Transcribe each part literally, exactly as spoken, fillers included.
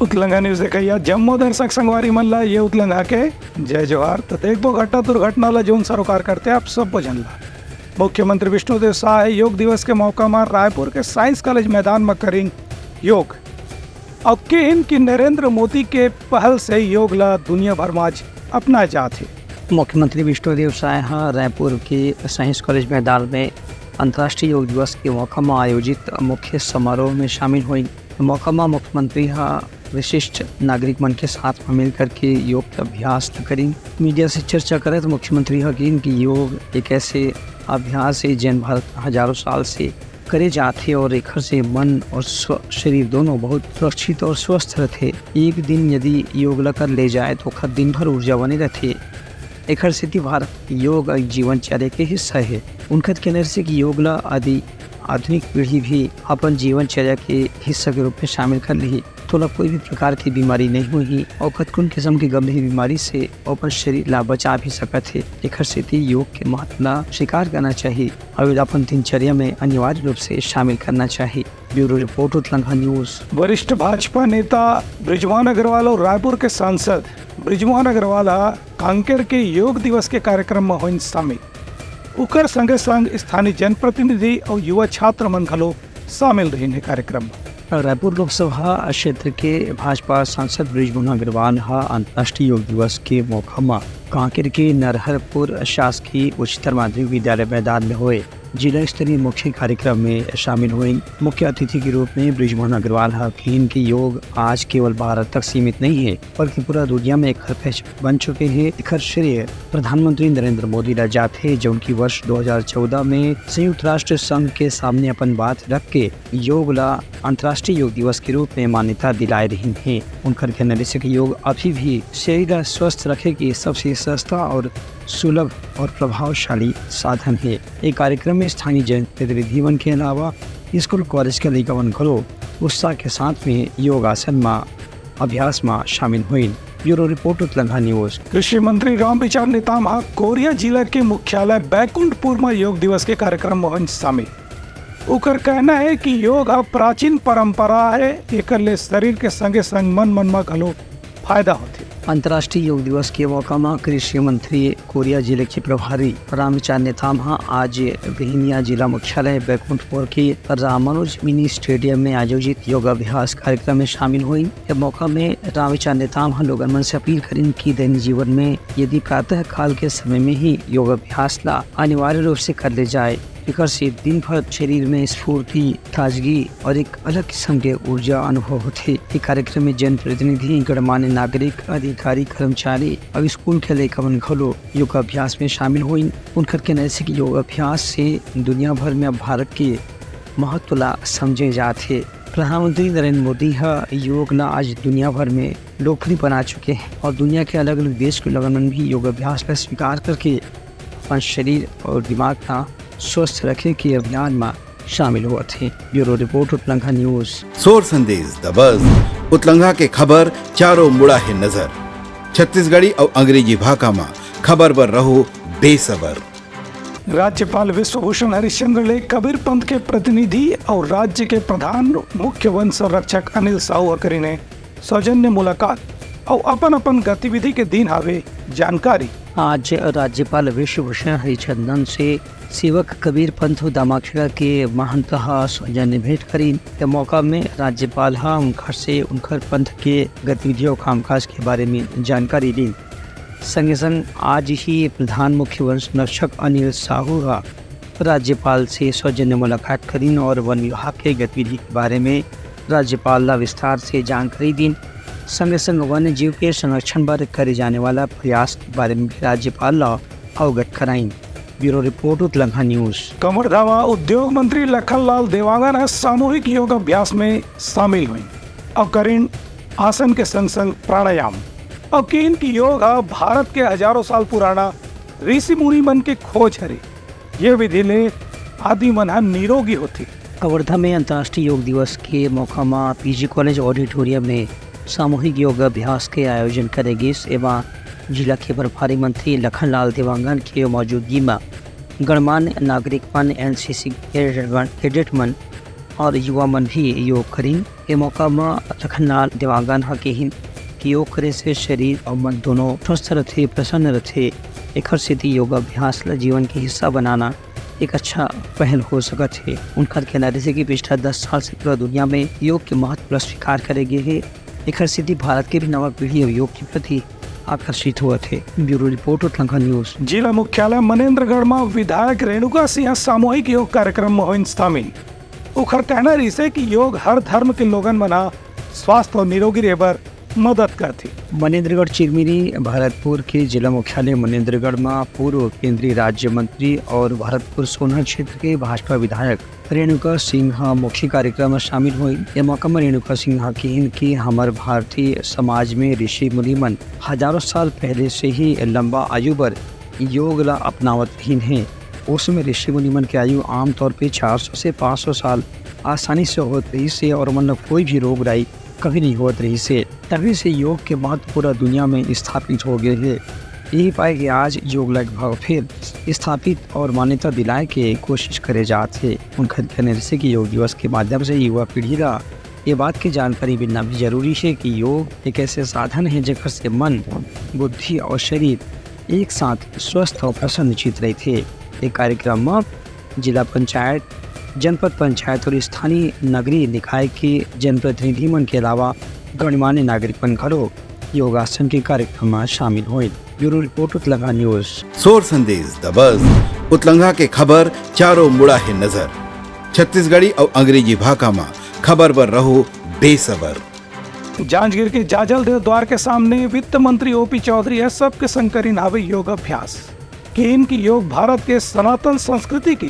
उतलंघा news देखइया जम्मो दर्शक संगवारी मन ला ये उतलंघा के जय जोहार। तो देखबो घटना दुर्घटना ला जोन सरोकार करथे आप सब्बो झन ला। मुख्यमंत्री विष्णुदेव साय योग दिवस के मौका म रायपुर के साइंस कॉलेज मैदान म करिन योग। अउ किहिन कि नरेंद्र मोदी के पहल से योग ला दुनिया भर म आज अपनाए जात हे। मुख्यमंत्री विष्णुदेव साय ह रायपुर के साइंस कॉलेज मैदान में अंतर्राष्ट्रीय योग दिवस के मौका म आयोजित मुख्य समारोह में शामिल होइन। मौका म मुख्यमंत्री ह विशिष्ट नागरिक मन के साथ म मिल करके योग के अभ्यास ल करिन। मीडिया से चर्चा करत मुख्यमंत्री ह किहिन कि योग एक ऐसे अभ्यास हे जेन भारत हजारों साल से करे जाथे और एखर से मन और स्व-, शरीर दोनों बहुत सुरक्षित और स्वस्थ रहथे। एक दिन यदि योग ल कर ले जाए तो ओखर दिन भर ऊर्जा बने रहथे। एखर सेती भारत योग एक जीवनचर्या के हिस्सा हे। उनकर कहना रहिसे कि योग ल आदि आधुनिक पीढ़ी भी अपन जीवनचर्या के हिस्सा के रूप में शामिल कर लिही। तोला कोई भी प्रकार के बीमारी नहीं होही और कतकुन किस्म के गंभीर बीमारी से अपन शरीर ला बचा भी सकत हे। एखर सेती योग के महत्व ला स्वीकार करना चाहिए और अपन दिनचर्या में अनिवार्य रूप से शामिल करना चाहिए। Bureau report, Utlangha news. वरिष्ठ भाजपा नेता बृजमोहन अग्रवाल और रायपुर के सांसद बृजमोहन अग्रवाल ह कांकेर के योग दिवस के कार्यक्रम म होइन शामिल। उकर संगे संग स्थानीय जनप्रतिनिधि और युवा छात्र मन घलो शामिल रहिन हे कार्यक्रम म। रायपुर लोकसभा क्षेत्र के भाजपा सांसद बृजमोहन अग्रवाल ह अंतर्राष्ट्रीय योग दिवस के मौका म कांकेर के नरहरपुर शासकीय उच्चतर माध्यमिक विद्यालय मैदान में होए जिला स्तरीय मुख्य कार्यक्रम में शामिल होइन। मुख्य अतिथि के रूप में बृजमोहन अग्रवाल ह किहिन कि योग आज केवल भारत तक सीमित नहीं हे, बल्कि पूरा दुनिया में एखर पहचान बन चुके हे। एखर श्रेय प्रधानमंत्री नरेंद्र मोदी ला जाथे, जउन की वर्ष दो हज़ार चौदह में संयुक्त राष्ट्र संघ के सामने अपन बात रख के योग ला अंतर्राष्ट्रीय योग दिवस के रूप में मान्यता दिलाए रहिन हे। उनकर कहना रहिसे कि योग अभी भी शरीर ला स्वस्थ रखे के सबसे सस्ता और सुलभ और प्रभावशाली साधन हे। ए कार्यक्रम में स्थानीय जनप्रतिनिधि मन के अलावा स्कूल कॉलेज के लइका मन घलो उत्साह के साथ में योगासन म अभ्यास म शामिल होइन। Bureau report, Utlangha news. कृषि मंत्री रामविचार नेताम ह कोरिया जिला के मुख्यालय बैकुंठपुर म योग दिवस के कार्यक्रम म होइन शामिल। उकर कहना हे कि योग ह प्राचीन परंपरा हे, एकर ले शरीर के संगे संग मन मन म घलो फायदा होथे। अंतर्राष्ट्रीय योग दिवस के मौका म कृषि मंत्री कोरिया जिले के प्रभारी रामविचार नेताम ह आज बिहिनिया जिला मुख्यालय बैकुंठपुर के रामानुज मिनी स्टेडियम में आयोजित योगाभ्यास कार्यक्रम में शामिल होइन। ए मौका में रामविचार नेताम ह लोगन मन से अपील करिन कि दैनिक जीवन में यदि प्रातः काल के समय में ही योगाभ्यास ला अनिवार्य रूप से कर ले जाए, एकर से दिन भर शरीर में स्फूर्ति, ताजगी और एक अलग किस्म के ऊर्जा अनुभव होथे। ए कार्यक्रम में जनप्रतिनिधि, गणमान्य नागरिक, अधिकारी, कर्मचारी और स्कूल के लइका मन घलो योगाभ्यास में शामिल होइन। उनकर कहना रहिसे कि योगाभ्यास से दुनिया भर में अब भारत के महत्व ला समझे जात हे। प्रधानमंत्री नरेंद्र मोदी ह योग ला आज दुनिया भर में लोकप्रिय बना चुके हे और दुनिया के अलग-अलग देश के लोगन मन भी योगाभ्यास ला स्वीकार करके अपन शरीर और दिमाग ला स्वस्थ रखे के अभियान म शामिल होवत हे। Bureau report, Utlangha news. Sor Sandesh, the बज, उतलंघा के खबर चारों मुड़ा हे नजर। छत्तीसगढ़ी अउ अंग्रेजी भाखा म खबर बर रहो बेसबर। राज्यपाल विश्वभूषण हरिश्चंद्र ले कबीर पंथ के प्रतिनिधि अउ राज्य के प्रधान मुख्य वन संरक्षक अनिल साहू ह करिन हे सौजन्य मुलाकात अउ अपन-अपन गतिविधि के दिन हावे जानकारी। आज राज्यपाल विश्वभूषण हरिचंदन से सेवक कबीर पंथ दामाखेड़ा के महंत ह सौजन्य भेंट करिन। ए मौका में राज्यपाल ह उनकर से उनकर पंथ के गतिविधि अउ कामकाज के बारे में जानकारी लीन। संगे संग आज ही प्रधान मुख्य वन संरक्षक अनिल साहू ह राज्यपाल से सौजन्य मुलाकात करिन और वन विभाग के गतिविधि के बारे में राज्यपाल ला विस्तार से जानकारी दीन। संगे संग वन्य जीव के संरक्षण बर करे जाने वाला प्रयास के बारे में भी राज्यपाल ला अवगत कराइन। Bureau report, Utlangha news. Kawardha म उद्योग मंत्री लखन लाल देवांगन ह सामूहिक योगाभ्यास में शामिल होइन अउ करिन आसन के संग संग प्राणायाम अउ किहिन कि योग ह भारत के हजारों साल पुराना ऋषि मुनि मन के खोज हरे। ये विधि ले आदमी मन ह निरोगी होथे। कवर्धा में अंतर्राष्ट्रीय योग दिवस के मौका म पीजी कॉलेज ऑडिटोरियम में सामूहिक योगाभ्यास के आयोजन करे गिस। एमा जिला के प्रभारी मंत्री लखन लाल देवांगन के मौजूदगी म गणमान्य नागरिक मन, एनसीसी कैडेट मन, कैडेट मन और युवा मन भी योग करिन। ए मौका म लखनलाल देवांगन ह किहिन कि योग करे से शरीर अउ मन दोनों स्वस्थ रथे, प्रसन्न रथे। एखर सेती योगाभ्यास ल जीवन के हिस्सा बनाना एक अच्छा पहल हो सकत हे। उनकर कहना रहिसे कि पिछला दस साल से पूरा दुनिया में योग के महत्व ल स्वीकार करे गे हे। एखर सेती भारत के भी नवा पीढ़ी अब योग के प्रति आकर्षित होवत हे। Bureau report, Utlangha news. जिला मुख्यालय मनेंद्रगढ़ म विधायक रेणुका सिंह सामूहिक योग कार्यक्रम म होइन शामिल। ओखर कहना रहिसे कि योग हर धर्म के लोगन मन ह स्वास्थ्य अउ निरोगी रहे बर मदद करथे। मनेंद्रगढ़ चिरमिरी। भरतपुर के जिला मुख्यालय मनेंद्रगढ़ म पूर्व केंद्रीय राज्य मंत्री और भरतपुर सोना क्षेत्र के भाजपा विधायक रेणुका सिंह ह मुख्य कार्यक्रम म शामिल होइन। ए मौका म रेणुका सिंह ह किहिन कि हमर भारतीय समाज में ऋषि मुनि मन हजारों साल पहले से ही लंबा आयु बर योग ला अपनावत रहिन हे। उस समय ऋषि मुनि मन के आयु आमतौर पे चार सौ से पाँच सौ साल आसानी से होत रहिस हे और मन ला कोई भी रोग राई कभी नहीं होत रहिस हे। तभी से योग के महत्व पूरा दुनिया में स्थापित हो गए हे। यही पाए कि आज योग ला एक बार फिर स्थापित और मान्यता दिलाए के कोशिश करे जात हे। उनकर कहना रहिसे कि योग दिवस के माध्यम से युवा पीढ़ी ला ये बात की जानकारी मिलना भी जरूरी हे कि योग एक ऐसे साधन हे जेकर से मन, बुद्धि और शरीर एक साथ स्वस्थ और प्रसन्नचित रहिथे। ये कार्यक्रम म जिला पंचायत, जनपद पंचायत और स्थानीय नगरीय निकाय के जनप्रतिनिधि मन के अलावा गणमान्य नागरिक मन घलो योगासन के कार्यक्रम म शामिल होइन। Bureau report, Utlangha news. Sor Sandesh दबस, उतलंघा के खबर चारों मुड़ा हे नजर। छत्तीसगढ़ी अउ अंग्रेजी भाखा म खबर बर रहो बेसबर। जांजगीर के जाजल देव द्वार के सामने वित्त मंत्री ओपी चौधरी ह सबके संग करिन हावे योगाभ्यास। किहिन कि योग भारत के सनातन संस्कृति के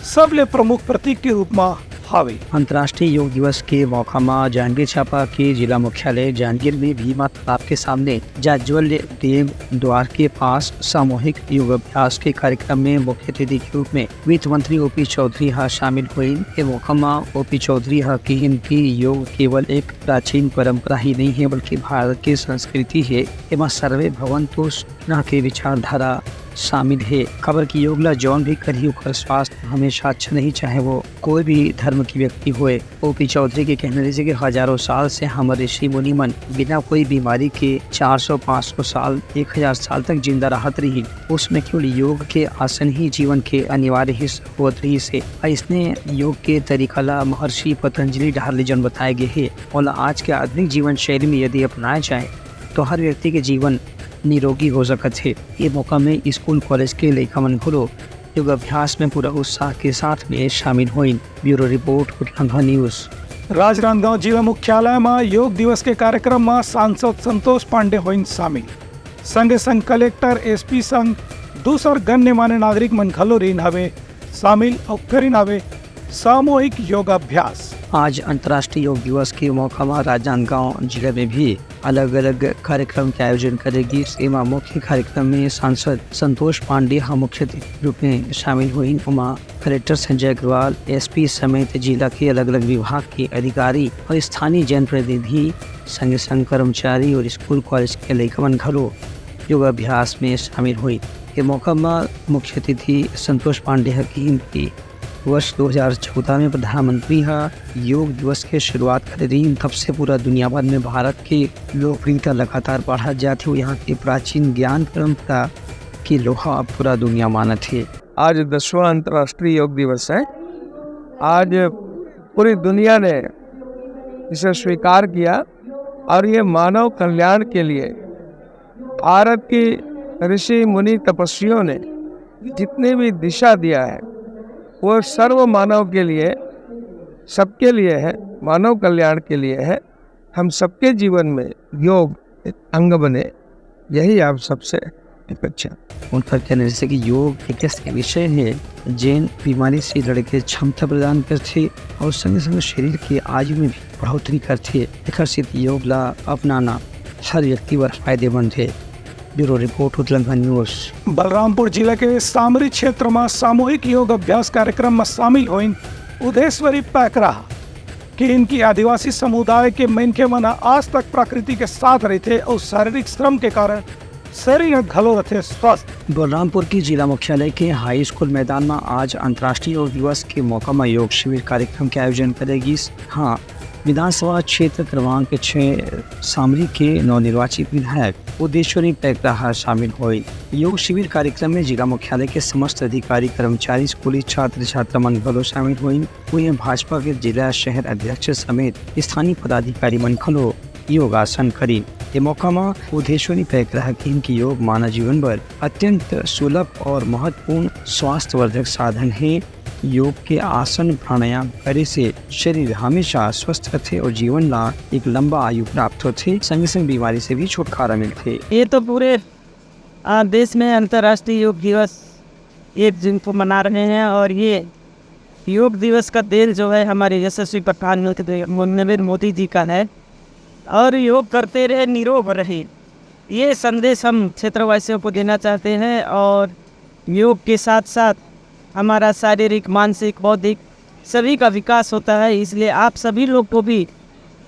सबले प्रमुख प्रतीक के रूप म हावे। अंतर्राष्ट्रीय योग दिवस के मौका म जांजगीर चांपा के जिला मुख्यालय जांजगीर में भीमा तालाब के सामने जाज्वल्य देव द्वार के पास सामूहिक योगाभ्यास के कार्यक्रम में मुख्य अतिथि के रूप में वित्त मंत्री ओपी चौधरी ह शामिल होइन। ए मौका म ओपी चौधरी ह किहिन कि योग केवल एक प्राचीन परंपरा ही नहीं है, बल्कि भारत के संस्कृति है। एमा सर्वे भवंतु सुखना के विचारधारा शामिल है, काबर कि योग ला जौन भी करही, ओकर स्वास्थ्य हमेशा अच्छा नहीं, चाहे वो कोई भी धर्म के व्यक्ति होए। ओपी चौधरी के कहना रहिसे कि हजारों साल से हमर ऋषि मुनि मन बिना कोई बीमारी के चार सौ, पाँच सौ साल, एक हजार साल तक जिंदा रहत रहिन। उसमें केवल योग के आसन ही जीवन के अनिवार्य हिस्सा होत रहिस हे। अइसने योग के तरीका ला महर्षि पतंजलि डहार ले जौन बताए गे हे, ओला आज के आधुनिक जीवन शैली में यदि अपनाए जाए, तो हर व्यक्ति के जीवन निरोगी हो सकत हे। ये मौका में स्कूल, कॉलेज के लइका मन घलो योगाभ्यास में पूरा उत्साह के साथ में शामिल होइन। Bureau report, Utlangha news. Rajnandgaon जिला मुख्यालय म योग दिवस के कार्यक्रम म सांसद संतोष पांडे होइन शामिल। संगे संग कलेक्टर, एसपी संग दूसर गणमान्य नागरिक मन घलो रहिन हावे शामिल अउ करिन हावे सामूहिक योगाभ्यास। आज अंतर्राष्ट्रीय योग दिवस के मौका म राजनांदगांव जिला में भी अलग-अलग कार्यक्रम के आयोजन करे गिस। एमा मुख्य कार्यक्रम में सांसद संतोष पांडे ह मुख्य अतिथि के रूप में शामिल होइन। ओमा कलेक्टर संजय अग्रवाल, एसपी समेत जिला के अलग-अलग विभाग के अधिकारी और स्थानीय जनप्रतिनिधि, संगे संग कर्मचारी और स्कूल कॉलेज के लइका मन घलो योगाभ्यास में शामिल होइन। ए मौका म मुख्य अतिथि संतोष पांडे ह किहिन कि वर्ष दो हज़ार चौदह में प्रधानमंत्री ह योग दिवस के शुरुआत करे रहिन, तब से पूरा दुनिया भर में भारत के लोकप्रियता लगातार बढ़त जात हे। यहाँ के प्राचीन ज्ञान परंपरा के लोहा अब पूरा दुनिया मानत हे। आज दसवां अंतर्राष्ट्रीय योग दिवस है। आज पूरी दुनिया ने इसे स्वीकार किया और ये मानव कल्याण के लिए भारत के ऋषि मुनि तपस्वियों ने जितने भी दिशा दिया है, वो सर्व मानव के लिए, सबके लिए है, मानव कल्याण के लिए है। हम सबके जीवन में योग एक अंग बने, यही आप सबसे अपेक्षा। उनकर कहना जैसे कि योग एक ऐसे विषय है, जेन बीमारी से लड़े के क्षमता प्रदान करथे और संगे संगे शरीर के आयु में भी बढ़ोतरी करथे। एखर सेती योग ला अपनाना हर व्यक्ति बर फायदेमंद हे। Bureau report, Utlangha news. Balrampur जिला के सामरी क्षेत्र म सामूहिक योग अभ्यास कार्यक्रम म शामिल होइन उदेश्वरी पैकरा ह किहिन कि आदिवासी समुदाय के मनखे मन ह आज तक प्रकृति के साथ रहिथे अउ शारीरिक श्रम के कारण शरीर ह घलो रथे स्वस्थ। बलरामपुर के जिला मुख्यालय के हाई स्कूल मैदान म आज अंतर्राष्ट्रीय योग दिवस के मौका म योग शिविर कार्यक्रम के आयोजन करे गिस। हाँ, विधानसभा क्षेत्र क्रमांक छह सामरी के नवनिर्वाचित विधायक उदेश्वरी पैकरा ह शामिल होइस। योग शिविर कार्यक्रम में जिला मुख्यालय के समस्त अधिकारी, कर्मचारी, स्कूली छात्र छात्रा मन घलो शामिल होइन। उहें, भाजपा के जिला शहर अध्यक्ष समेत स्थानीय पदाधिकारी मन घलो योगासन करिन। ए मौका म उदेश्वरी पैकरा ह किहिन कि योग मानव जीवन बर अत्यंत सुलभ और महत्वपूर्ण स्वास्थ्यवर्धक साधन हे। योग के आसन प्राणायाम करे से शरीर हमेशा स्वस्थ रहथे और जीवन ला एक लंबा आयु प्राप्त होथे, संगे संग बीमारी से भी छुटकारा मिलथे। ये तो पूरे, आ, देश में अंतर्राष्ट्रीय योग दिवस एक जून को मना रहे हैं और ये योग दिवस का देन जो है हमारे यशस्वी प्रधानमंत्री नरेंद्र मोदी जी का है। और योग करते रहे, निरोग रहे, ये संदेश हम क्षेत्रवासियों को देना चाहते हैं। और योग के साथ साथ हमारा शारीरिक, मानसिक, बौद्धिक सभी का विकास होता है। इसलिए आप सभी लोग को भी,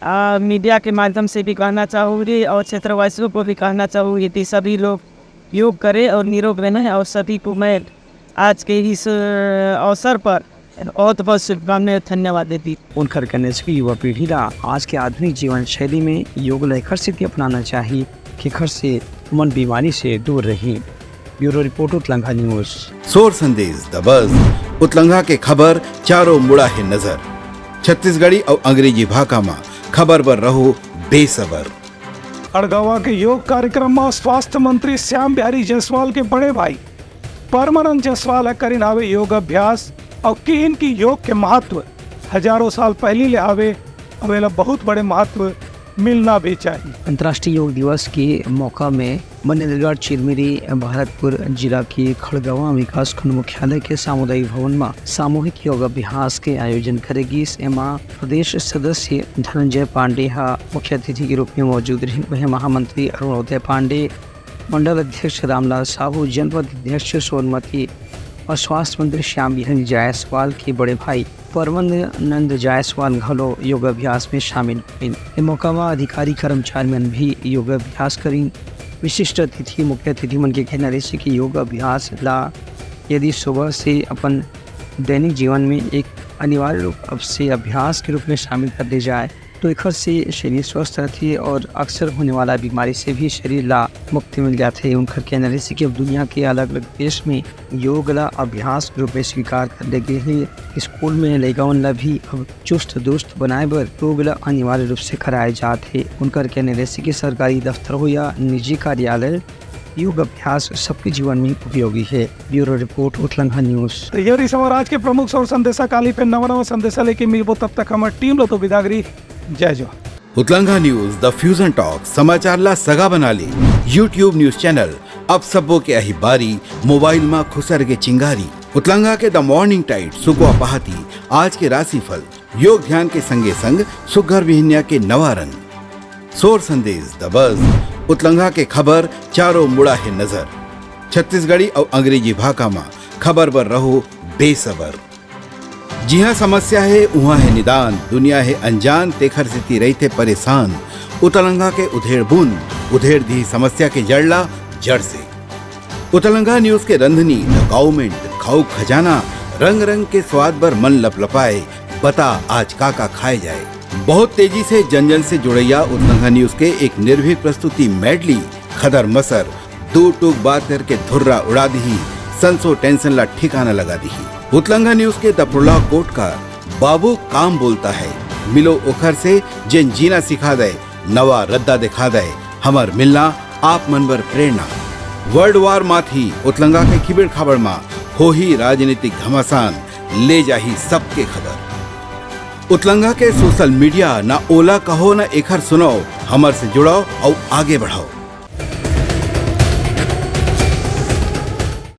आ, मीडिया के माध्यम से भी कहना चाहूँगी और क्षेत्रवासियों को भी कहना चाहूँगी कि सभी लोग योग करें और निरोग रहें। और सभी को मैं आज के इस, अ, अवसर पर बहुत बहुत शुभकामनाएं, धन्यवाद देती। उनकर कहने से युवा पीढ़ी ला आज के आधुनिक जीवन शैली में योग ला एखर सेती अपनाना चाही, जेखर से ओमन बीमारी से दूर रही। Bureau report, Utlangha news. Sor Sandesh the bus. उतलंघा के खबर चारों मुड़ा हे नजर। छत्तीसगढ़ी अउ अंग्रेजी भाखा म खबर बर रहो बेसबर। खड़गवां के योग कार्यक्रम म स्वास्थ्य मंत्री श्याम बिहारी जायसवाल के बड़े भाई परमानंद जायसवाल ह करिन हावे योग अभ्यास अउ किहिन कि योग के महत्व हजारों साल पहिली ले हावे अउ एला बहुत बड़े महत्व मिलना भी चाहिए। अंतर्राष्ट्रीय योग दिवस के मौका में मनेन्द्रगढ़, चिरमिरी, भरतपुर जिला के खड़गवां विकासखंड मुख्यालय के सामुदायिक भवन म सामूहिक योग अभ्यास के आयोजन करे गिस। एमा प्रदेश सदस्य धनंजय पांडे ह मुख्य अतिथि के रूप में मौजूद रहिन। वहीं महामंत्री अरुणोदय पांडे, मंडल अध्यक्ष रामलाल साहू, जनपद अध्यक्ष सोनमती और स्वास्थ्य मंत्री श्याम बिहारी जायसवाल के बड़े भाई परमानंद जायसवाल घलो योगाभ्यास में शामिल होइन। ए मौका म अधिकारी कर्मचारी मन भी योगाभ्यास करिन। विशिष्ट अतिथि, मुख्य अतिथि मन के कहना रहिस कि योगाभ्यास ला यदि सुबह से अपन दैनिक जीवन में एक अनिवार्य रूप से अभ्यास के रूप में शामिल कर ले जाए, तो एखर से शरीर स्वस्थ रहथे और अक्सर होने वाला बीमारी से भी शरीर ला मुक्ति मिल जाथे। उनकर कहना रहिस कि अब दुनिया के अलग-अलग देश में योग ला अभ्यास के रूप में स्वीकार कर ले गे हे। स्कूल में लइका मन ला भी अब चुस्त दुरुस्त बनाए बर योग ला अनिवार्य रूप से कराए जात हे। उनकर कहना रहिस कि सरकारी दफ्तर हो या निजी कार्यालय, योग अभ्यास सबके जीवन में उपयोगी हे। Bureau report, Utlangha news. तो ये रहिस हमर आज के प्रमुख सोर संदेशा। काली फिर नवा नवा संदेशा लेके मिलबो, तब तक हमर टीम ला तो विदा करी। जय जोहार। उतलंघा न्यूज, द फ्यूजन टॉक, समाचार ला सगा बना ले। YouTube न्यूज चैनल, अब सबो के आही बारी, मोबाइल मा खुसर के चिंगारी। उतलंघा के द मॉर्निंग टाइड, सुकवा पहाती, आज के राशिफल, योग ध्यान के संगे संग सुग्घर बिहनिया के नवा रंग। सोर संदेश, द बस, उतलंघा के खबर, चारों मुड़ा हे नजर। छत्तीसगढ़ी अउ अंग्रेजी भाखा मा खबर बर रहो बेसबर। जिहाँ समस्या हे, उहाँ हे निदान, दुनिया हे अनजान, तेखर सेती रहिथे परेशान। उतलंघा के उधेड़ बुन, उधेड़ दिही समस्या के जड़ ला जड़ से। उतलंघा न्यूज के रंधनी, द काउमेंट, खाऊ खजाना, रंग रंग के स्वाद बर मन लपलपाए, बता आज का का खाए जाए। बहुत तेजी से जन जन से जुड़ैया उतलंघा न्यूज के एक निर्भीक प्रस्तुति मेडली, खदर मसर, दू टूक बात करके धुर्रा उड़ा दिही, संसो टेंशन ला ठिकाना लगा दिही। उतलंघा न्यूज के द प्रोलॉग कोट का बाबू काम बोलता है, मिलो ओखर से जेन जीना सिखा दे, नवा रद्दा दिखा दे, हमर मिलना आप मन बर प्रेरणा। वर्ल्ड वार माथी उतलंघा के खिबेड़ खाबड़ मा होही राजनीतिक घमासान, ले जाही सबके खबर। उतलंघा के सोशल मीडिया, ना ओला कहो ना एखर सुनाओ, हमर से जुड़ाओ अउ आगे बढ़ाओ।